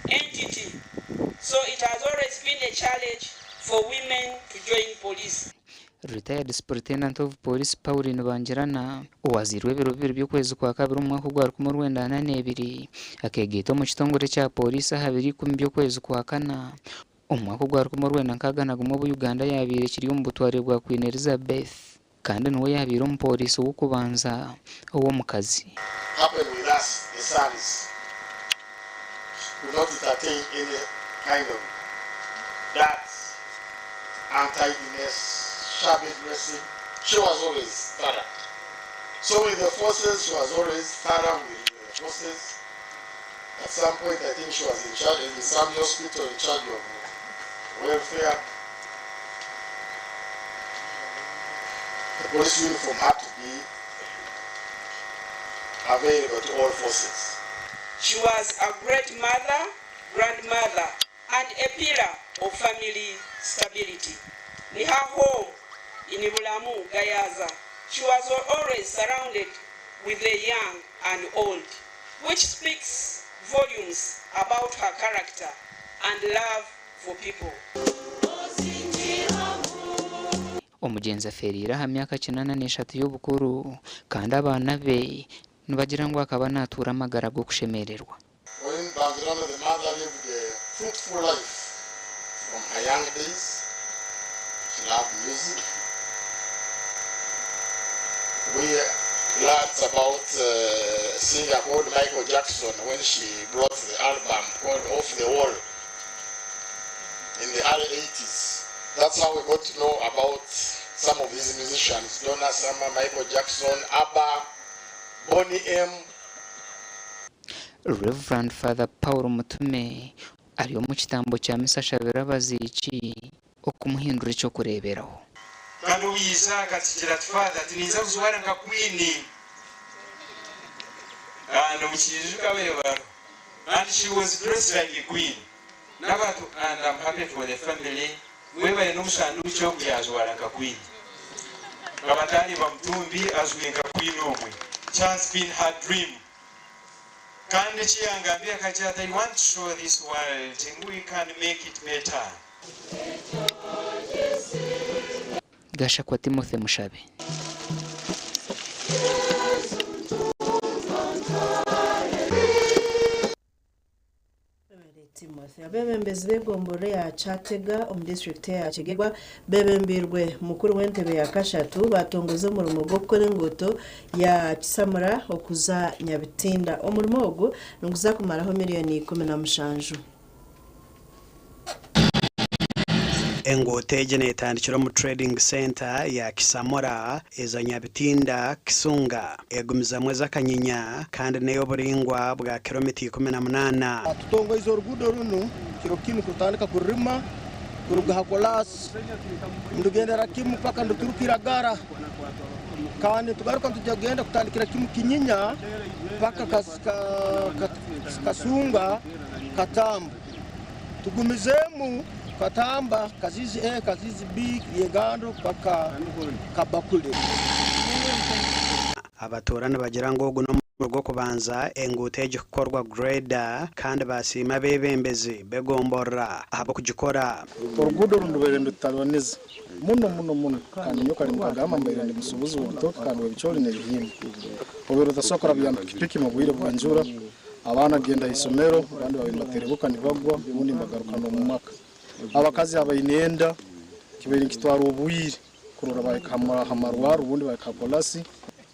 Entity so it has always been a challenge for women to join police. Retired Superintendent of Police Pauline Bangirana, owazairwe ebiro bibiri by'okwezi kwa kabiri omu mwaka ogwa 1942, akeegaita omu kitongore kya pooriisi aha biro ikumi by'okwezi kwa kana omu mwaka ogwa 1961 obu Uganda yaabaire ekiri omu butware bwa Queen Elizabeth kandi niwe yaabaire omupooriisi w'okubanza ow'omukazi. Happen with us the sons could not entertain any kind of that untidiness, shabby dressing, she was always thorough. So with the forces she was always thorough with the forces. At some point I think she was in charge in some hospital in charge of welfare. The police uniform had to be available to all forces. She was a great mother, grandmother and a pillar of family stability. In her home in Bulamu, Gayaza, she was always surrounded with the young and old, which speaks volumes about her character and love for people. Omugyenzi afeereire aha myaka kinana n'eshatu y'obukuru kandi abaana be nibagira ngu akaba naatuura amagara g'okushemererwa. Pauline Bangirana the mother lived a fruitful life from her young days, she loved music, we learnt about a singer called Michael Jackson when she brought the album called Off the Wall in the early eighties, that's how we got to know about some of these musicians, Donna Summer, Michael Jackson, Abba, Boney M. Rev. Father Paul Mutume ari omu kitambo kya misa ashabire abaziiki okumuhindura eky'okureeberaho. Kandi obu yaija akatugira ati, Father, tininza kujwara nka Queen. And mukiijuka abaire bariho. And she was dressed like a queen. N'abantu and I'm happy for the family mwebare n'omushanduukye ogu yaajwara nka Queen. Nkaba ntaareeba Mutumbi ajwaire nka Queen omwe. It has been her dream. Kandi eki yangambire akagira ati, I want to show this world ngu we can make it better. Gashakwa Timothy Mushabe. Timothy. Abeebembezi b'egomborora eya Kyatega omu disiturikiti eya Kyegegwa beebembeirwe mukuru w'entebe ya kashatu baatongoza omurimo gw'okukora enguuto ya Kisamura okuza Nyabitinda. Omurimo ogu niguza kumaraho miriyoni 17. Enguuto egi netandikira omu Trading Centre ya Kisamura eza Nyabitinda, Kisunga, egumizamu eza Kanyinya kandi n'ey'oburaingwa bwa kiromita 18. Tutongoize oruguudo runu kiro kinu kutandika kururima kuruga ha kolaasi nitugendera kimu paka nituruka Iragara kandi nitugaruka nitugenda kutandikira kimu Kinyinya paka Kasunga Katamba. Tugumizeemu Katamba, Kazizi A, Kazizi B, Ryegando paka Kabakuli. Abatuura nibagira ngu ogu n'omurundi gw'okubanza enguuto egi kukorwa grader kandi baasiima abeebembezi b'egomborora ahabw'okugikora. Oruguudo oru ndubaire nirututalibaniza muno muno muno kandi nyowe kare nkagamba mbaire ndi musuubuzi w'ebitooke kandi w'ebicoori n'ebihimba. Obaire otasobora kurabya pikipiki mu bwire bwa njura. Abaana kugenda ha isomero abandi babaire nibaterebuka nibagwa obundi nibagarukana omu maka. Abakazi abaine enda kibaire nikitwara obwire kurora bahika ha marwarro obundi bahika ha polasi.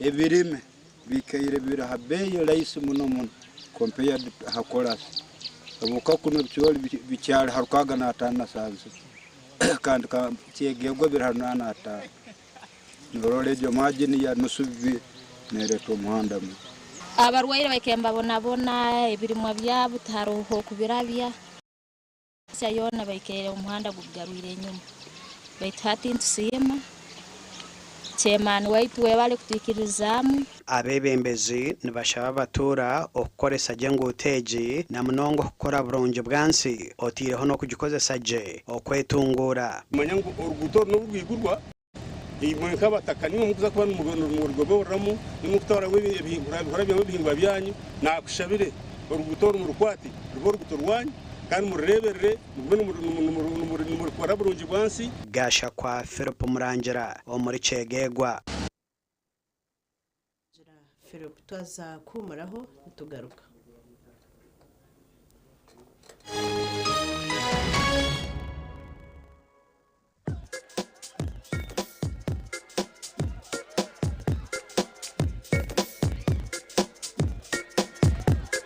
Ebirime bikaire biri ha beeyi rahisi muno muno compared ha kolasi. Habwokuba kunu ebicoori bikyali ha 65 na sanzire kandi kyegegwa biri ha 85. Norora egyo margin ya nusu neretwa omuhanda mubi. Abarwaire baikaire nibabonabona, ebirimwa byabo tiharoho h'okubirabya. Ensi yoona baikaire omuhanda gugarwire enyuma. Baitu hati nitusiima Chairman waitu webale kutwikirizaamu. Abeebembezi nibashaba abatuura okukoresa gye enguuto egi na munonga okukora burungi bwansi oteireho n'okugikozesa gye okwetunguura. Manya ngu oruguuto oru n'obu rwigurwa, imwe nk'abataka nimwe murikuza kuba nimurugobyoreramu, nimwe murikutwaramu ebihingwa byanyu, naakushabire. Oruguuto oru murukwate rube oruguuto rwanyu kandi murureeberere mugume nimurukora burungi bwansi. Gashakwa Philip Murangira omuri Kyegegwa. Philip twaza kuhumuraho nitugaruka.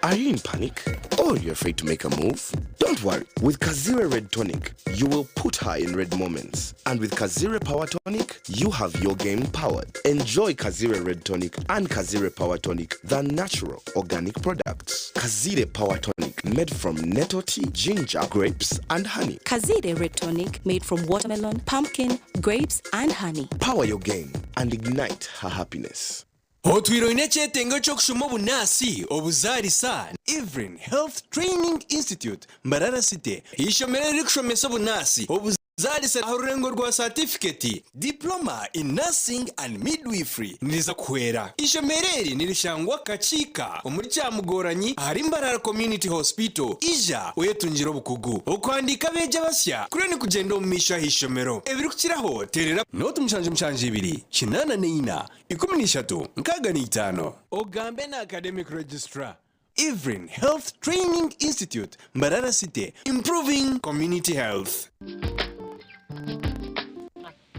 Are you in panic or you're afraid to make a move? Don't worry. With Kazire Red Tonic, you will put her in red moments. And with Kazire Power Tonic, you have your game powered. Enjoy Kazire Red Tonic and Kazire Power Tonic, the natural organic products. Kazire Power Tonic, made from nettle tea, ginger, grapes, and honey. Kazire Red Tonic made from watermelon, pumpkin, grapes, and honey. Power your game and ignite her happiness. Otwire oine ekyetengo ky'okushoma obunaasi, obuzaarisa, Evelyn Health Training Institute, Mbarara City, eishomero eririkushomesa obunaasi, obuzaarisa aha rurengo rwa saatifiketi, Diploma in Nursing and Midwifery, niriza kuhwera. Eishomero eri nirishangwa Kakiika omuri Kyamugoranyi ahari Mbarara Community Hospital. Ija oyetungire obukugu. Okuhandiika abeegi abasya kuriyo nikugyenda omu maisho aha ishomero. Ebirikukiraho teerera. Nooti 72 84 13 65. Ogambe na Academic Registrar, Evelyn Health Training Institute, Mbarara City, Improving Community Health.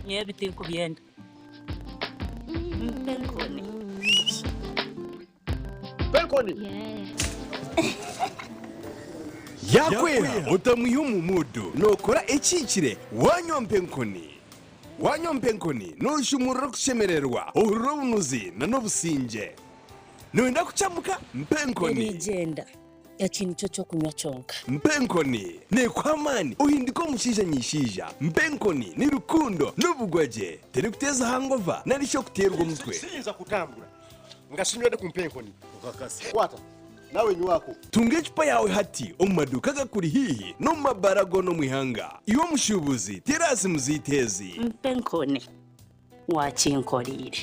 Nyowe ebi tinkubyenda. Mpa enkoni. Mpa enkoni. Yaakwera otamwiha omu muudu nookora ekihikire waanywa mpa enkoni. Waanywa mpa enkoni nooshumurura okushemererwa, ohurira obunuzi n'obusingye. Nooyenda kucamuka? Mpa enkoni. Erigyenda. Eki nikyo ky'okunywa kyonka. Mpa enkoni neekuha amaani ohinduke omushaija nyishaija. Mpa enkoni ni rukundo n'obugwagye. Terikuteeza hangova nari shi okuteerwa omutwe. Siyinza kutambura nga sinywedde ku mpa enkoni. Kwata nawe nywako. Tunga ecupa yaawe hati omu maduuka agakuri haihi n'omu mabaara goona omu ihanga. Iwe omushuubuzi, teera aha simu zaitu ezi. Mpa enkoni wakinkoreire.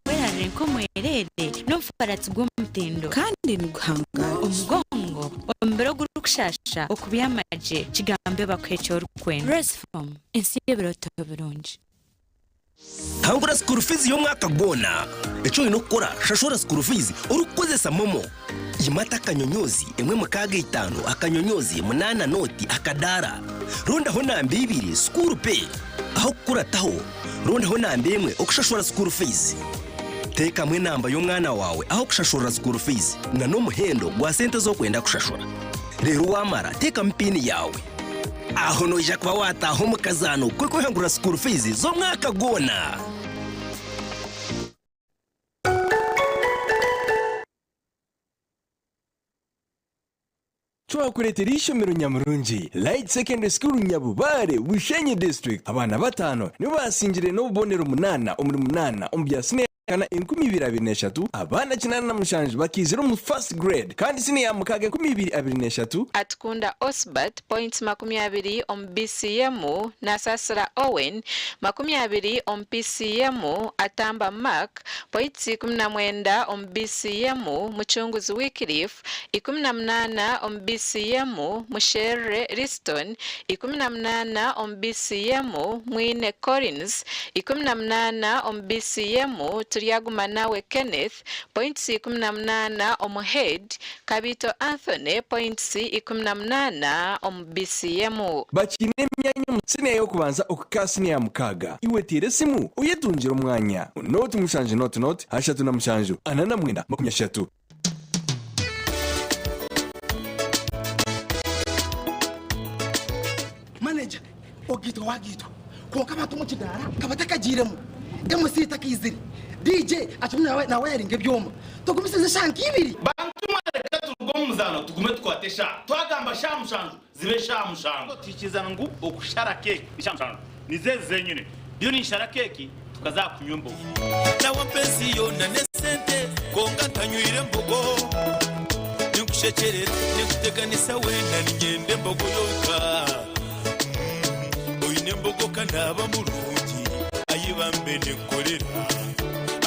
Werarire nk'omwereere n'omufaratsi gw'omutindo. Kandi niguhangaara. Omugongo, omubiri ogurikushaasha, okubyama gye, kigambe bakuhe eki orikwenda. Restform, ensi y'ebirooto birungi. Hangura school fees y'omwaka gwona. Eki oine kukora, Shashura school fees orikukozesa MoMo. Imata akanyonyoozi emwe mukaaga itaano akanyonyoozi munaana nooti akadaara. Rondaho namba ibiri school pay. Aho kukurataho, rondaho namba emwe okushashura school fees. Teekamu enamba y'omwana waawe aho kushashurira school fees na n'omuhendo gwa sente ezi orikwenda kushashura. Reero waamara teekamu piini yaawe. Aho noija kuba waataaha omu kazaano k'okwehangurira school fees z'omwaka gwona. Twakureetera eishomero nyamurungi, Light Secondary School Nyabubare, Bushenyi District. Abaana bataano nibo baasingire n'obubonero munaana omuri munaana omu bya siniya ya kana 2023, abaana 87 bakaizira omu First Grade kandi siniya ya mukaaga 2023, Atukunda Osbert, points 20 omu BCM, Nasasira Owen, 20 omu PCM, Atamba Mark, points 19 omu BCM, Mucunguzi Wycliffe, 18 omu BCM, Musherure Liston, 18 omu BCM, Mwine Collins, 18 omu BCM, Turyagumanawe Kenneth, points 18 omu Head, Kabiito Anthony, points 18 omu BCM. Bakiine emyanya omu siniya y'okubanza okuhika aha siniya ya mukaaga. Iwe teera esimu oyetungire omwanya. Nooti mushanju nooti nooti ashatu na mushanju ana na mwenda 30. Manager, ogaitwa wagaitwa kwonka abantu omu kidaara nka batakagiiremu, MC takaizire, DJ akirimu nawayaringa ebyoma. Togumisiriza eshaaha nk'ibiri? Bantu mwe reka turuge omu muzaano tugume tukwate eshaaha. Twagamba shaaha mushanju, zibe eshaaha mushanju. Tuhikirizana ngu okushara keeki ni shaaha mushanju. Nizo ezi zenyine. Ndiyo ninshara keeki tukaza aha kunywa embogo. Nawe ampa ensi yoona n'esente kwonka ntanywire mbogo. Ninkushekyerera, ninkuteganisa weena niinyenda embogo yonka. Oine embogo ka naaba murungi, ai bambe ninkukorera.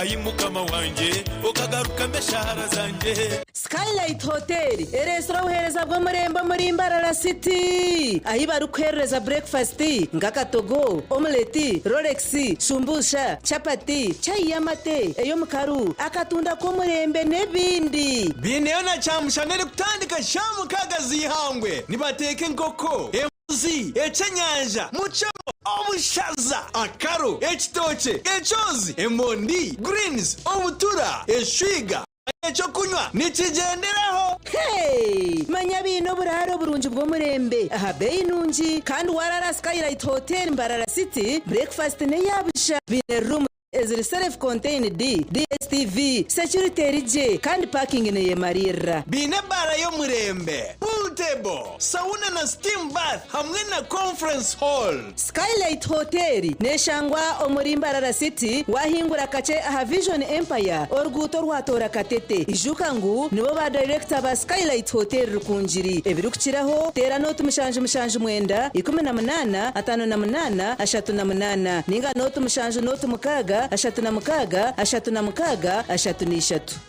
Ai Mukama wangye, okagarukamu eshaara zangye. Skylight Hotel ereetsire obuheereza bw'omurembe omuri Mbarara City ahi barikuheerereza burekifasiti nk'akatogo, omuleti, rolex, shumbusha, chapati, chai y'amate, ey'omukaru, akatunda k'omurembe n'ebindi. Baineyo na kyamushana erikutandika shaaha mukaaga z'eihangwe nibateeka enkoko, embuzi, eky'enyanja, mucamo, obushaza, akaro, ekitookye, ekyozi, emondi, greens, obutura, eshwiga, Eky'okunywa nikigyenderaho. Hey! Manya baine oburaaro burungi bw'omurembe aha beeyi nungi kandi waraara Skylight Hotel Mbarara City, breakfast n'eya busha. Baine rooms eziri self contained, DSTV, security eri gye kandi parking neyemariirira. Baine ebaara y'omurembe, pool table, sauna na steam bath hamwe na conference hall. Skylight Hotel neshangwa omuri Mbarara City wahingura kakye aha Vision Empire oruguuto orwatoora Katete. Ijuka ngu nibo ba dayirekita ba Skylight Hotel Rukungiri. Ebirikukiraho teera nooti 779 18 58 38 ninga nooti 7 nooti 6 36 36 33.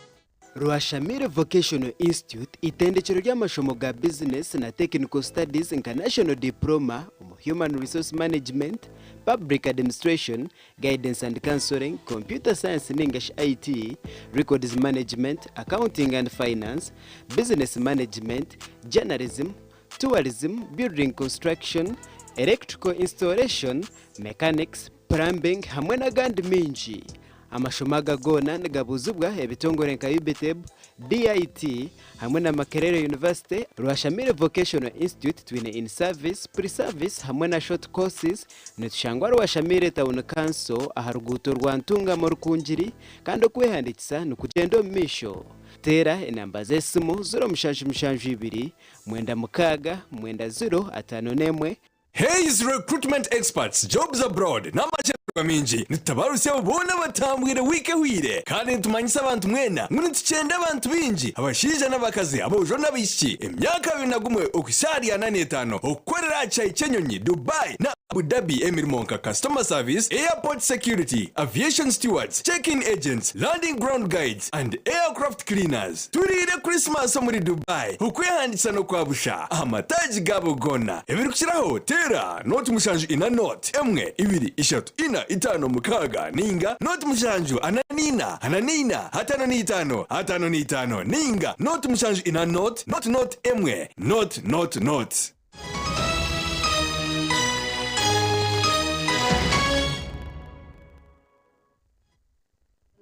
Rwashamire Vocational Institute itendekyero ry'amashomo ga bizinesi na Technical Studies nka National Diploma omu Human Resource Management, Public Administration, Guidance and Counselling, Computer Science ninga shi IT, Records Management, Accounting and Finance, Business Management, Journalism, Tourism, Building Construction, Electrical Installation, Mechanics, Plumbing hamwe n'agandi maingi. Amashomo aga goona nigabuuzibwa ebitongore nka UBITEB, DIT hamwe na Makerere University, Rwashamire Vocational Institute twine in service, pre service hamwe na short courses. Nitushangwa Rwashamire Town Council aha ruguuto rwa Ntungamo Rukungiri kandi okwehandiikisa nikugyenda omu maisho. Teera enamba z'esimu 0772 96 90 51. Hays Recruitment Experts, Jobs Abroad n'amashemererwa maingi nitutabarutsya abo boona abatambwire wiiki ehweire kandi nitumanyisa abantu mwena ngu nitukyenda abantu baingi abashaija n'abakazi, aboojo n'abaishiki emyaka 21 okuhitsya ahari 45 okukorera aha kishaayi ky'enyonyi Dubai na Abu Dhabi emirimo nka Customer Service, Airport Security, Aviation Stewards, Check-in Agents, Landing Ground Guides and Aircraft Cleaners. Turiire Christmas omuri Dubai, okwehandiikisa n'okwa busha aha mataagi gaabo goona. Ebirikukiraho, teera nooti mushanju ina nooti emwe ibiri ishatu ina itaano mukaaga ninga nooti mushanju ana n'ina ana n'ina ataano n'itaano ataano n'itaano ninga nooti mushanju ina nooti nooti nooti emwe nooti nooti nooti.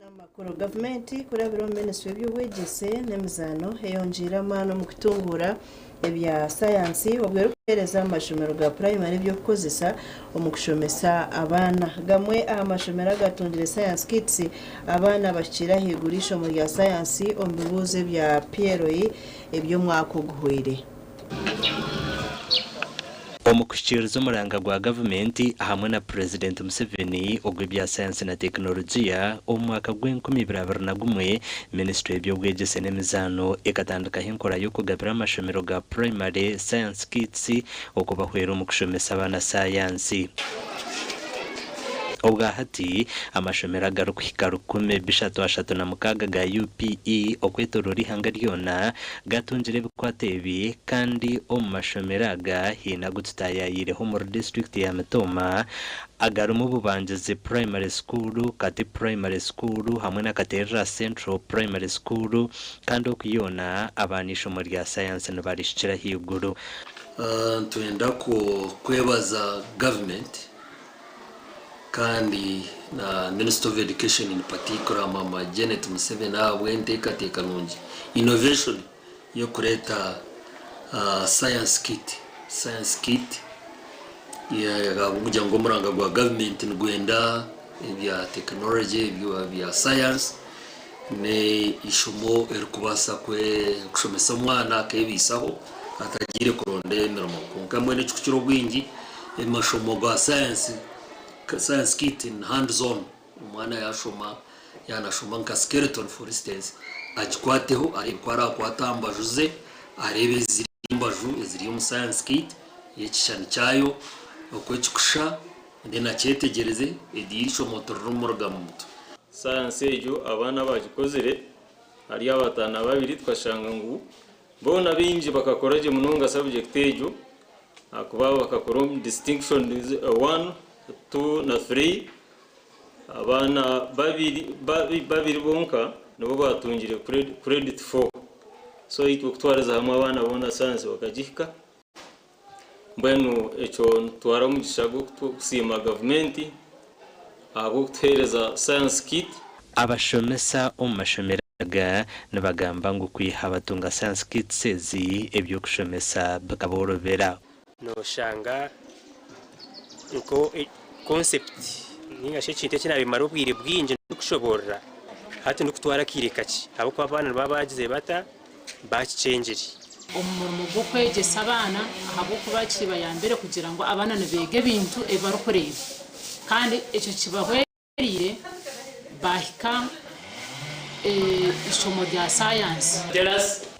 Amakuru, Gavumenti kurabira omu minisitule y'eby'obwegyese n'emizaano eyongyeire amaani omu kutunguura ebya sayansi obwo erikuheereza amashomero ga purayimari eby'okukozesa omu kushomesa abaana. Gamwe aha mashomero agatungire sayansi kits, abaana bahikire ahaiguru eishomo rya sayansi omu bibuuzo ebya PLE eby'omwaka oguhweire. Omu kuhikiiriza omuranga gwa gavumenti ahamwe na Purezidenti Museveni ogw'ebya sayansi na tekinologiya omu mwaka gw'enkumi ibiri abiri na gumwe, minisiture y'eby'obwegyese n'emizaano ekatandikaho enkora y'okugabira amashomero ga purayimare Science Kits okubahwera omu kushomesa abaana sayansi. Obwa hati, amashomero agarikuhika 336 ga UPE okwetoroora eihanga ryona gatungire ebikwato ebi kandi omu mashomero aga haine agu tutaayayiireho omuri disiturikiti ya Mitooma agarimu Bubangizi Primary School, Kati Primary School hamwe na Katerera Central Primary School kandi oku yoona abaana eishomo rya sayansi nibarihikira ahaiguru. Nitwenda kwebaza gavumenti kandi na Minister of Education in particular Mama Janet Museveni ahabw'enteekateeka nungi, innovation, y'okureeta science kit, science kit ahabw'okugira ngu omuranga gwa gavumenti nigwenda ebya technology, ebya science. N'eishomo erikubaasa kushomesa omwana akeebiisaho atagiire kuronda emirimo. Kwonka mbwenu ekirikukira obwingi, amashomo ga sayansi, science kit ni hands on. Omwana yaashoma, yaaba naashoma nka skeleton for instance, agikwateho areebe ku araakwate aha mbaju ze, areebe eziri embaju eziri omu science kit, ekishushani kyayo oku ekikushusha then akyetegyereze, eryo eishomo tiririkumuruga mu mutwe. Sayansi egyo abaana abaagikozire ahari 52 tukashanga ngu boona baingi bakakora gye munonga sabujekiti egyo ahakuba bakakora omu distinction one, two na three. Abaana babiri bonka nibo baatungire credit four. So itwe kutwariza hamwe abaana boona sayansi bakagihika. Mbwenu ekyo nitutwara omugisha gw'okusiima gavumenti ahabw'okutuheereza science kit. Abashomesa omu mashomero aga nibagamba ngu kwiha batunga science kits ezi, eby'okushomesa bikaboorobera. Noshanga nko concept ninga shi ekintu eki nabimara obwire bwingi ndikushoborora hati ndikutwara akaire kakye ahabw'okuba abaana nibaba bagizire bata bakikyengire. Omu murimo gw'okwegyesa abaana ahabw'okuba kibayambire kugira ngu abaana nibeega ebintu ebi barikureeba kandi ekyo kibahwereire baahika eishomo rya sayansi.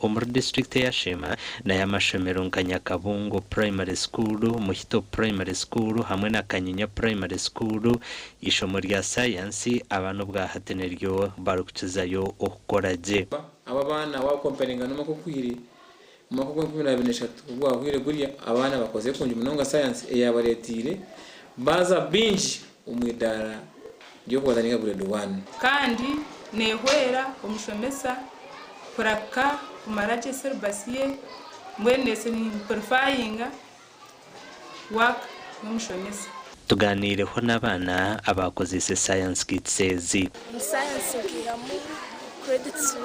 Omuri disiturikiti eya Sheema nayo amashomero nka Nyakabungo Primary School, Muhito Primary School hamwe na Kanyinya Primary School eishomo rya sayansi abaana obwahati niryo barikukizayo okukora gye. Abo abaana wakomparinga n'omwaka oguhwire, omwaka ogw'enkumi n'abiri n'eshatu ogwahwire gurya abaana bakozire kurungi munonga sayansi eyabareeteire baaza baingi omu idaara ry'okubanza ninga grade one. Kandi neehwera omushomesa kuraka kumara gye syllabus ye, mbwenu nesimplifyinga work y'omushomesa. Tugaaniireho n'abaana abaakozeise Science Kits ezi. Omu sayansi nkiihamu credit 3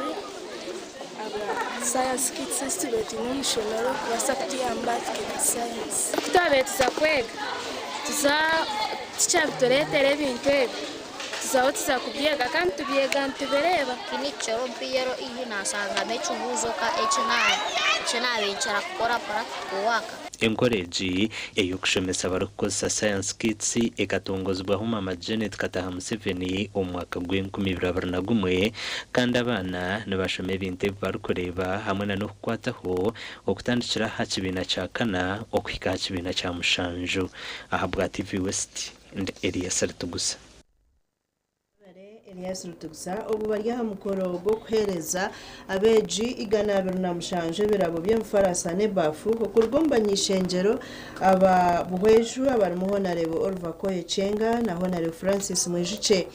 ahabwa science kits ezi tubaire twine omu ishomero kubaasa kutuyamba tukeega sayansi. Ku twabaire tuza kwega, tuza tica bitureetera ebintu ebi, tuzaho tuza kubyega kandi tubyega nitubireeba. Tinikukira omu PLE naashangamu ekibuuzo eki naabeekyera kukora practical work. Enkora egi ey'okushomesa barikukozesa Science Kits ekatongozibwaho Maama Janet Kataha Museveni omu mwaka gw'enkumi ibiri abiri na gumwe kandi abaana nibashoma ebintu ebi barikureeba hamwe na n'okukwataho okutandikira aha kibiina kya kana okuhika aha kibiina kya mushanju. Ahabwa TV West, ndi Elias Ritugusa. Elias Rutugisa obu bari aha mukoro gw'okuheereza abeegi 207 ebirabo by'emifarasa n'ebafu okuruga omu banyishengyero aba Buhweju abarimu Honarebo Oliver Koyechenga na Honarebo Francis Mwijukye.